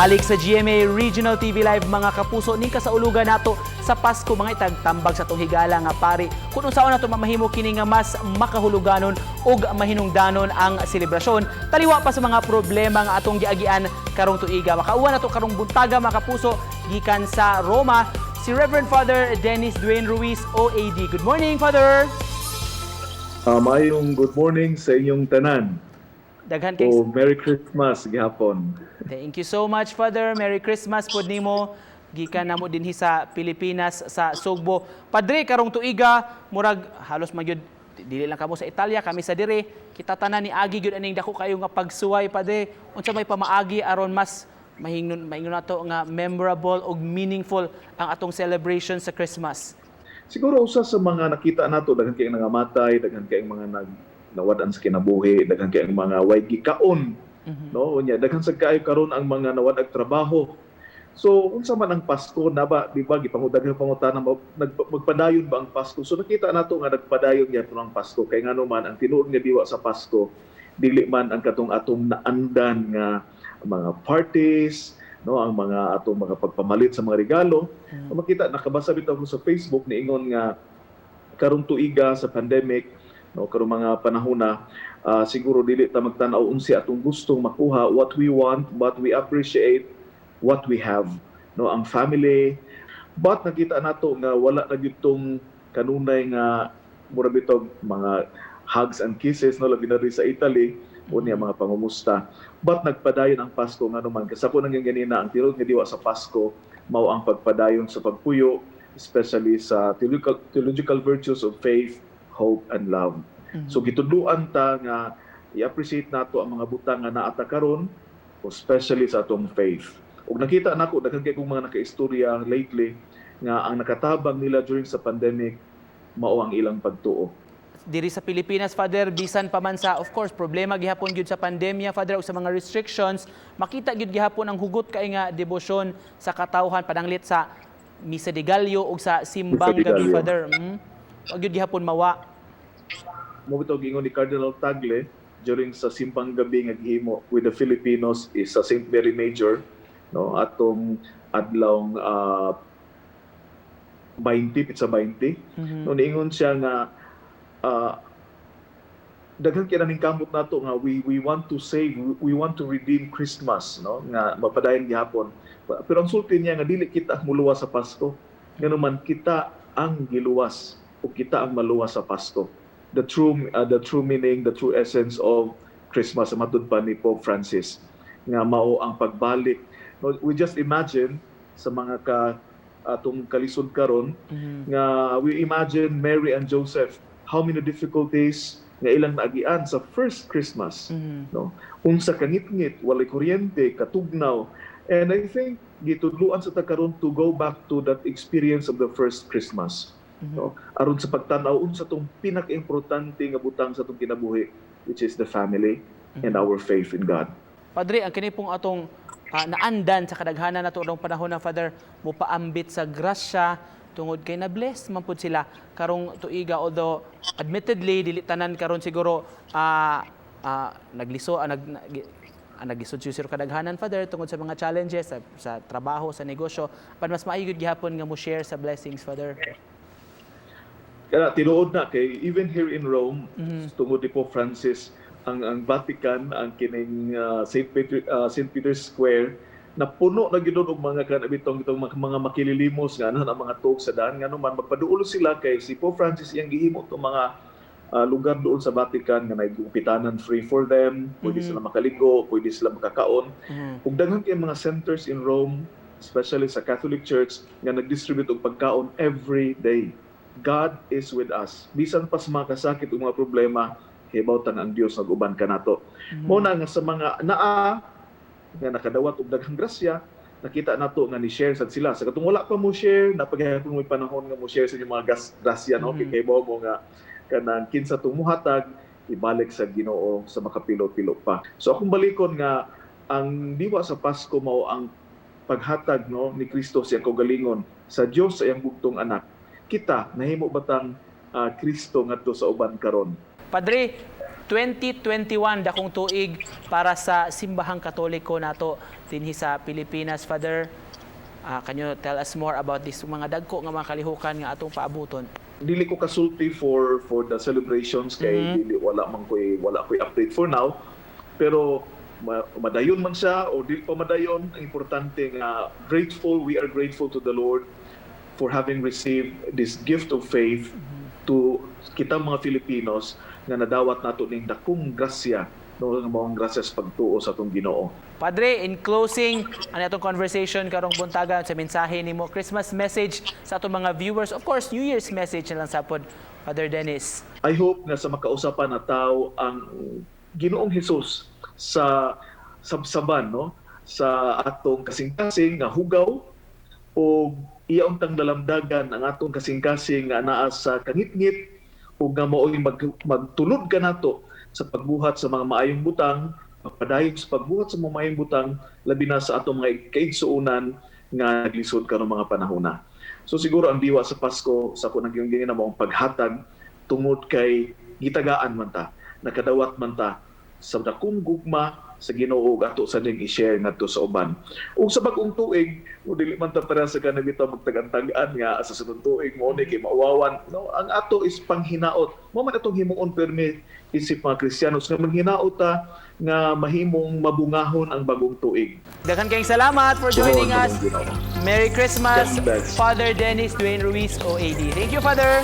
Balik sa GMA Regional TV Live, mga kapuso, ning kasaulugan nato sa Pasko, mga itagtambag sa atong higala nga pari kung unsaon nato mamahimo kini nga mas makahuluganon ug mahinungdanon ang selebrasyon taliwa pa sa mga problema nga atong giagian karong tuiga. Makauban nato karong buntaga, mga kapuso, gikan sa Roma, si Reverend Father Dennis Dwayne Ruiz, OAD. Good morning, Father. Maayong good morning sa inyong tanan. Daghan kay O Merry Christmas gihapon. Thank you so much, Father. Merry Christmas pod nimo. Gikan namo dinhi sa Pilipinas, sa Sugbo. Padre, karong tuiga, murag halos magyud dili lang kamo sa Italia, kami sa dire, kita tanan ni agi gyud aning dako kayo nga pagsuway, Padre. Unsa may pamaagi aron mas mahingnon maingon nato nga memorable ug meaningful ang atong celebration sa Christmas? Siguro usa sa mga nakita nato, daghan kayong nangamatay, daghan kayong mga nag nawad-an sa kinabuhi, daghan kayong mga way gikaon. No, unya daghan sad kaayo karon ang mga nawad-ag trabaho. So unsa man ang Pasko na ba, di ba gipangudaghan pangutana, magpadayon ba ang Pasko? So nakita nato nga nagpadayon gyapon ang Pasko kay ngano man ang tinuod nga diwa sa Pasko dili man ang katong atong naandan nga mga parties, no, ang mga atong mga pagpamalit sa mga regalo. Makita, nakabasa bitaw ko sa Facebook, niingon nga karong tuiga sa pandemic, no, karong mga panahon na siguro dili ta magtan-aw unsi atong gustong makuha, what we want, but we appreciate what we have, no, ang family. But nakita nato nga wala na gyud tong kanunay nga mura bitog mga hugs and kisses, no, labi na rin sa Italy, unya mga pangumusta. But nagpadayon ang Pasko ngano man kasako nang ganina, ang tinuod nga diwa sa Pasko mao ang pagpadayon sa pagpuyo, especially sa theological virtues of faith, hope and love. So gitudluan ta nga i-appreciate nato ang mga butang nga naa ta karon, especially sa atong faith. Ug nakita nako daghan kay kong mga nakaistorya lately nga ang nakatabang nila during sa pandemic mao ang ilang pagtuo. Diri sa Pilipinas, Father, bisan pa man sa, of course, problema gihapon gyud sa pandemya, Father, ug sa mga restrictions, makita gyud gihapon ang hugot kay nga debosyon sa katawhan pananglit sa Misa de Gallo ug sa simbang Misa de gabi, Gallo. Father. Wa gyud gihapon mawa. Mao bitaw giingon ni Cardinal Tagle during sa simbang gabi nga gihimo with the Filipinos is sa St. Mary Major, no, atong adlawng 20, pitsa 20. No, niingon siya nga daghan kay ning kamot nato nga we want to save, we want to redeem Christmas, no, nga mapadayon gihapon. Pero ang sulti niya nga dili kita ang muluwas sa Pasko, ngano man kita ang giluwas o kita ang maluwas sa Pasko. The true meaning, the true essence of Christmas, matud pa ni Pope Francis, nga mao ang pagbalik, no? We just imagine sa mga ka atong kalisod karon nga we imagine Mary and Joseph, how many difficulties nga ilang naagian sa first Christmas, no, unsa kangitngit, walay kuryente, katugnaw. And I think gitudluan sa ta karon to go back to that experience of the first Christmas, no, aron sa pagtan-aw unsa tong pinaka-importante nga butang sa atong kinabuhi, which is the family and our faith in God. Padre, ang kini pong atong naandan sa kadaghanan nato atong panahon na, Father, mopaambit sa grasya tungod kay na-bless man pud sila karong tuiga, although admittedly dili tanan karon siguro nagliso naglisod siguro kadaghanan, Father, tungod sa mga challenges sa trabaho, sa negosyo, pan mas maayo gyud gihapon nga mo share sa blessings, Father. Kaya tinuod na kay even here in Rome, tungod ni Pope Francis, ang Vatican, ang kining St. Peter's Square napuno na gyud og mga kanabitong itong mga makililimos nga ano ang mga tuog sa daan, ngano man magpaduol sila kay si Pope Francis iyang gihimo tong mga lugar doon sa Vatican nga naigupitanan, free for them, pwede sila makaligo, pwede sila makakaon. Ug daghan kay mga centers in Rome, especially sa Catholic Church, nga nag-distribute og pagkaon every day. God is with us. Bisan pa sa mga kasakit ug mga problema, hibaw ta nga ang Dios nag-uban kanato. Mao na nga sa mga naa nga nakadawat og daghang grasya, nakita nato nga ni share sad sila. Sa katong wala pa mo share, napaghihapon mo panahon nga mo share sa inyong mga grasya, no, kay kahibaw mo nga kanang kinsa tong muhatag, ibalik sa Ginoo sa makapilo-pilo pa. So akong balikon nga ang diwa sa Pasko mao ang paghatag, no, ni Kristo sa iyang kaugalingon, sa Dios sa iyang bugtong anak. Kita nahimo batang Kristo ngadto sa uban karon? Padre, 2021, dakong tuig para sa Simbahang Katoliko nato dinhi sa Pilipinas. Father, can you tell us more about this mga dagko nga mga kalihukan nga atong paabuton? Dili ko kasulti for the celebrations kay dili wala ko'y update for now, pero madayon man siya o dili pa madayon, ang importante nga grateful, we are grateful to the Lord for having received this gift of faith to kita mga Filipinos nga nadawat nato ning dakong grasya, no, nga maong grasya sa pagtuo sa atong Ginoo. Padre, in closing, ano atong conversation karong buntaga, sa mensahe nimo, Christmas message sa atong mga viewers, of course, New Year's message na lang sapod, Father Dennis. I hope nga sa makausapan na tao ang Ginoong Hesus sa sabsaban, no, sa atong kasing-kasing nga hugaw o iya untang dalamdagan ang atong kasing-kasing nga naa sa kangitngit ug nga maoy magtulod kanato sa pagbuhat sa mga maayong butang, pagpadayon sa pagbuhat sa mga maayong butang, labi na sa atong mga kaigsuonan nga naglisod karong mga panahona. So siguro ang diwa sa Pasko sa ako nang na maong paghatag tungod kay gitagaan man ta, nakadawat man ta sa dakong gugma sa Ginoo ug ato sa ning i-share ngadto sa uban. Ug sa bag-ong tuig, mo dili man ta para sa kanang bitaw magtag-tag-an nga sa sunod tuig mo ni kay mauwawan. No, ang ato is panghinaot. Mo man atong himuon permi isip mga Kristiyanos nga manghinaot ta nga mahimong mabungahon ang bagong tuig. Daghan kayong salamat for joining us. Ginoo. Merry Christmas, God bless. Father Dennis Dwayne Ruiz, OAD. Thank you, Father.